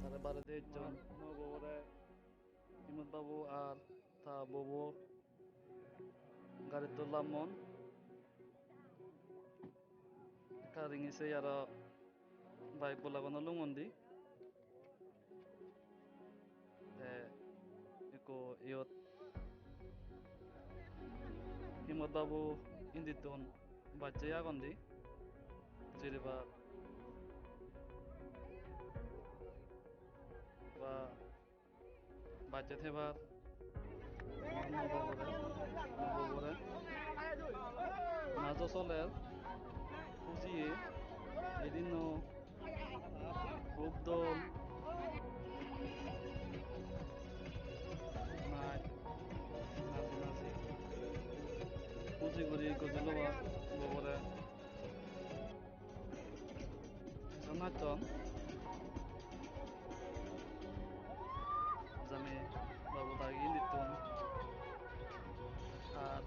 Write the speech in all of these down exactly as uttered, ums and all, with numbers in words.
Tare baredi ekjon nuo bobore, Himot babu ar ta bobo garittun lamon. Ekka ringi sei aro bike bolaguno lungondi. Te ekko iyot Himot babu indittun bacche agondi. Jirebar ba bacche thebar. Nuo bobore, nuo bobore. Najo soler, hujiye, edinno hub dol. Naj, naji naji. Huji guri gojilo ba bobore. Ejon natton. Jami babu dagi indittun. Ar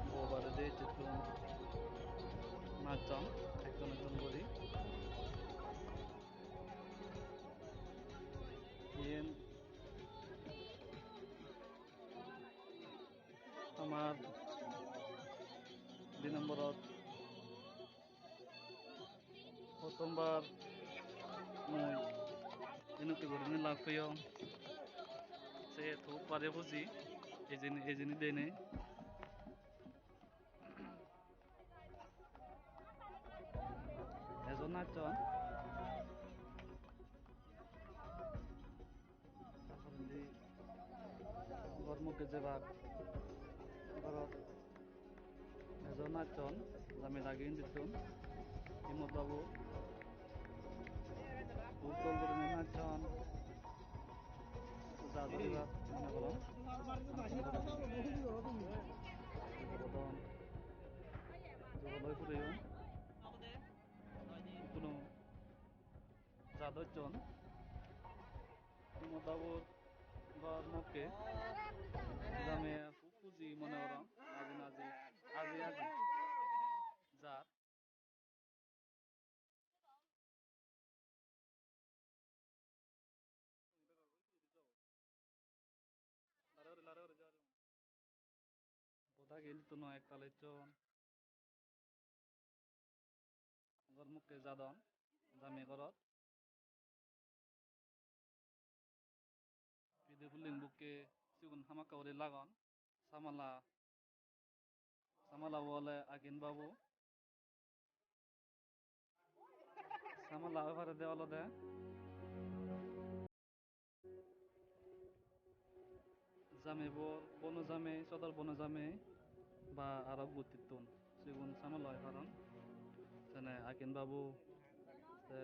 bo baredi ecchettun natton. Ekjon ekjon guri. Iyen amar di nomborot prothombar mui enotte gurinei lak peyong. Se hub bare huji, ejeni, ejeni denei. Ejon Jon. Tar porendi ghor mukke jebak. Ghorot ejon nachon, jami lagi indittun. Himot babu. Hub dol gurinei nachon. Ja doribar mone gorong. Jubodon. Juboloi pureyon. Kuno ja docchon. Himot babur ghor mukke. Jami hub huji mone gorong. Aji naji, aji aji jar. Boda gel tuno ektal ecchon. Ghor mukke jadon, jami ghorot. Pide puling bukke sigun hamakkai guri lagon. Samala, samala bo ole Agin babu. Samala oi parede olode. Jamei bor, bono jamei, sodor bono jamei ba aro guttittun. Sigun samala oi paron. Sene Agin babu te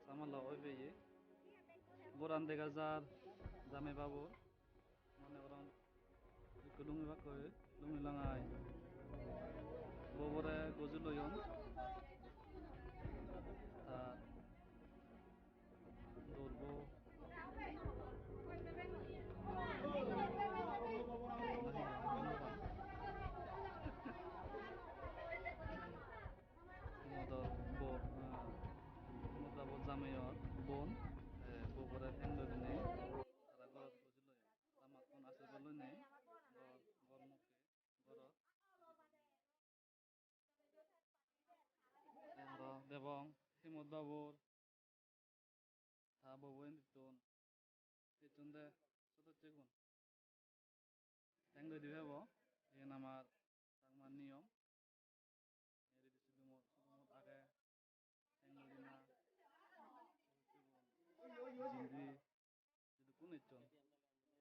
samala oi peye. Goran dega jar jamei babur. Mone gorong ekko lungi bakkoi, lungi langai. Bobore goji loyon. Tar dorbo. Modor bo, ah, modor bo jameyor bon, eh, bobore heng lorinei tara gorot boji loyon. Tamattun ashirbad loinei ghor, ghor mukke, ghorot. Te aro debong Himot babur ta bobo indittun. Ecchonde sodossigun. Teng doi dibe bo. Iyen amar Changma niyom. Ei ridi sudumot, sudumot age. Teng doi dina. Jindi. Jidukkun ecchon,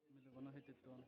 mileguno hittitton.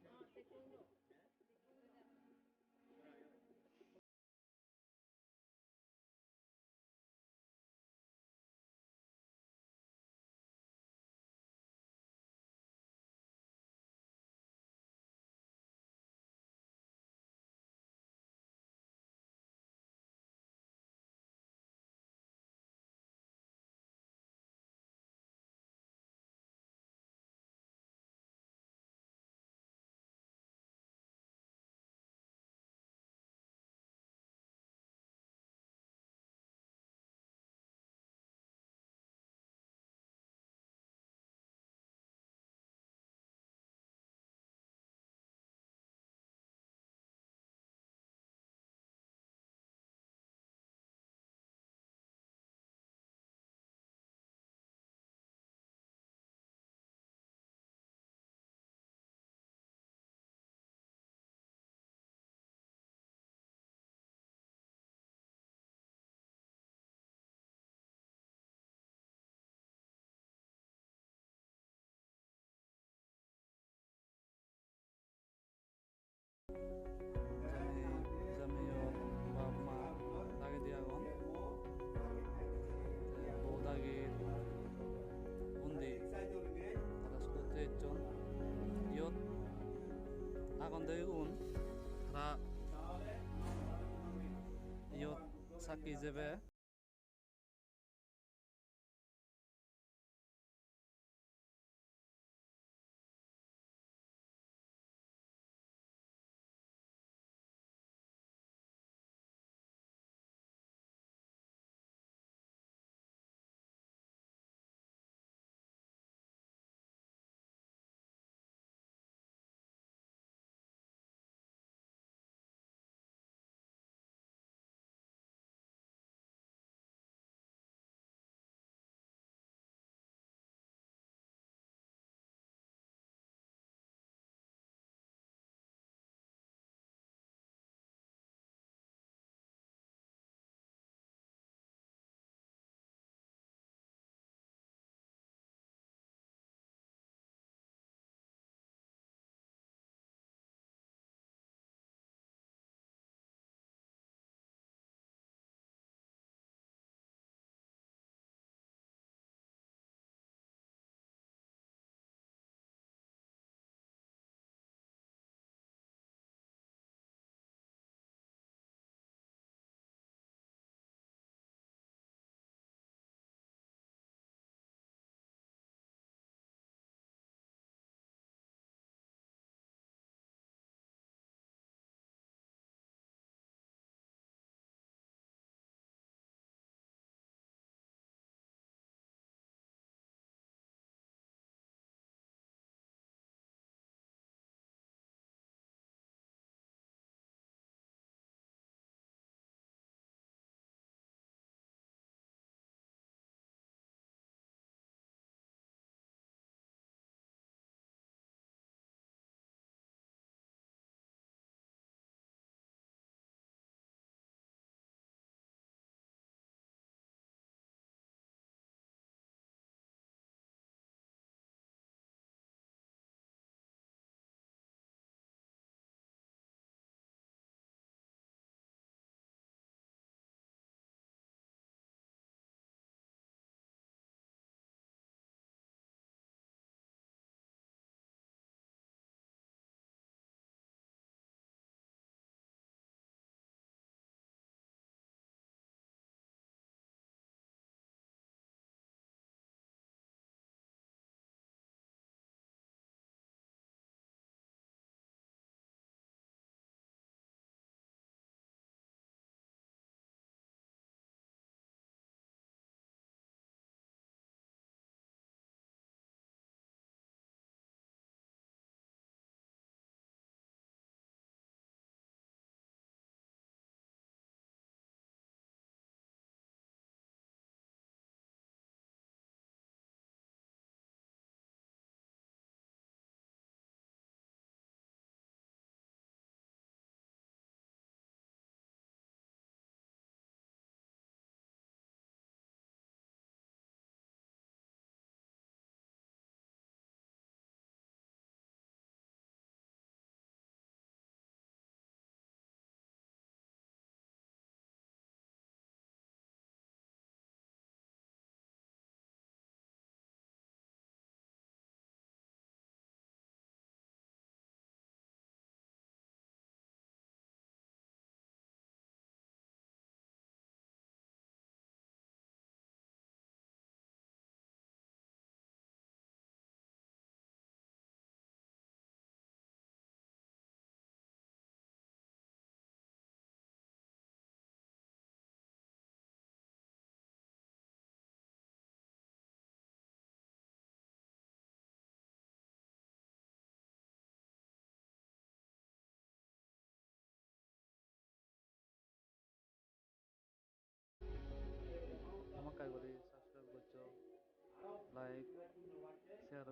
Jami, jamiyo bap ma dagedi agon. Te bo dagi undi tara school-otte ecchon. Iyot agon de igun tara iyot sakki ijebe.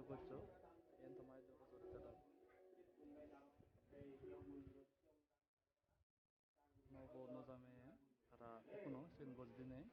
Goccho, iyen toma idu hojor tela. Mo bo no jame, tara ekkuno siyen gojjinei.